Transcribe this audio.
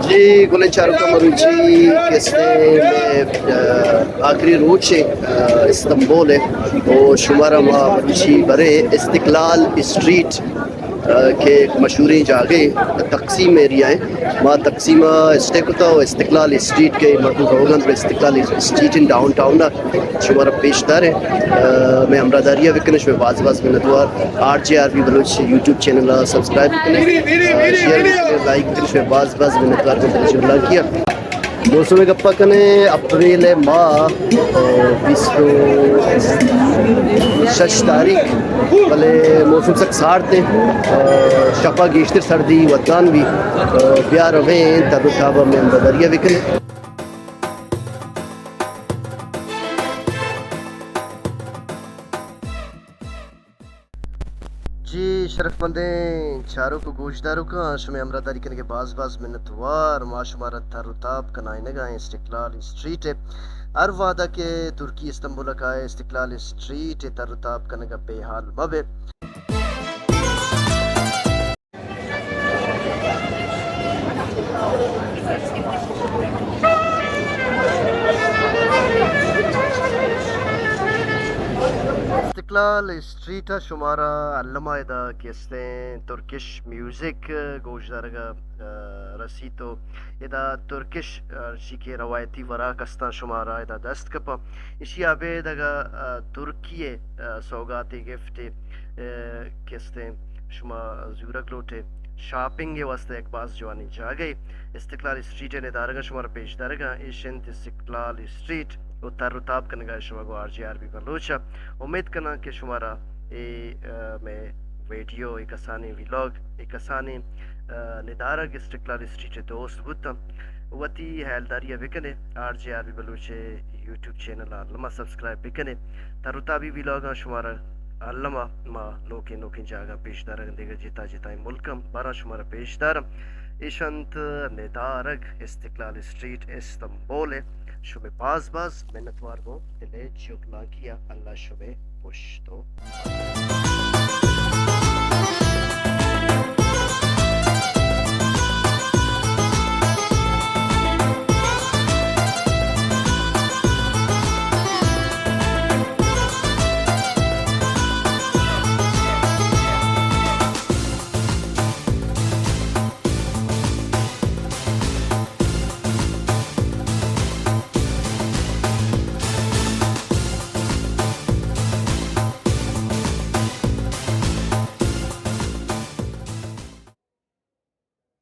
جی گلیں چاروکاں، مروچی کسے مئے، آ، آخری روچ ءِ، آ، استنبول ءِ، او شمارا ما مروچی بریں استقلال اسٹریٹ، آ، کہ ایک مشہوریں جاگہے، تقسیم ایریا ہے۔ ما تقسیم ءَ اسٹے کتا و استقلال اسٹریٹ کہ مردم روگ ءَ انت، استقلال اسٹریٹ ان ڈاؤن ٹاؤن ءَ شمارا پیش داریں۔ آ، مئے ہمراہداری ءَ بکن ئے، شمئے باز باز منتوار۔ R J R B Baloch YouTube channel ءَ سبسکرائب بکن ئے، آ، شیئر بکن ئے، لائک بکن ئے، شمئے باز باز منتوار۔ موسم ءِ گپ ءَ کن ئے، اپریل ءِ ماہ، آ، بیست ءُ شش تاریخ، بلے موسم سک سارت اِنت، آ، شپ ءَ گیشتر سردی ودان بیت، آ، بیا رویں تر ءُ تاب ءَ مئے ہمراہداری ءَ بکن ئے۔ جی شرفمندیں چاروک ءُ گوشداروکاں، شمئے ہمراہداری کنگ ءِ باز باز منتوار۔ ما شمارا تر ءُ تاب کنائینگ ءَ ایں استقلال اسٹریٹ ءِ۔ ہر وہد ءَ کہ ترکی استنبول ءَ کائے، استقلال اسٹریٹ ءِ تر ءُ تاب کنگ ءَ بے حال مہ بئے۔ استقلال اسٹریٹ ءَ شمارا الما ادا کہ استیں ترکش میوزک گوشدارگ ءَ، آ، رسیت و ادا ترکش، آ، ہرچی کہ روایتی وراک استاں شمارا ادا دست کپاں۔ ایشی ءَ ابید اگاں، آ، ترکی ءِ، آ، سوگاتے گفٹے، آ، کہ استیں شما زورگ لوٹ ئے، شاپنگ ءِ واستہ یک باز جوانیں جاگہے۔ استقلال اسٹریٹ ءِ ندارگاں شمارا پیش دارگاں، ایش انت استقلال اسٹریٹ و تر و تاب کنگا شما گوں R J R B Baloch ءَ۔ امید کناں کہ شمارا اے، آ، مئے ویڈیو، اے کسانیں ویلاگ، اے کسانیں، آ، ندارگ استقلال اسٹریٹ ءِ دوست بوتاں۔ وتی ہیالداری ءَ بکن ئے، R J R B Baloch ءِ یوٹیوب چینل ءَ الما سبسکرائب بکن ئے۔ تر و تابی ویلاگاں شمارا الما ما نوکیں نوکیں جاگہاں پیش دارگ، دگہ جتا جتائیں ملکاں باراں شمارا پیش داراں۔ ایش انت ندارگ استقلال اسٹریٹ استنبول ءِ۔ شمئے باز باز منتوار گوں دل ءِ چیوک لانکی ءَ۔ اللہ شمئے پشت و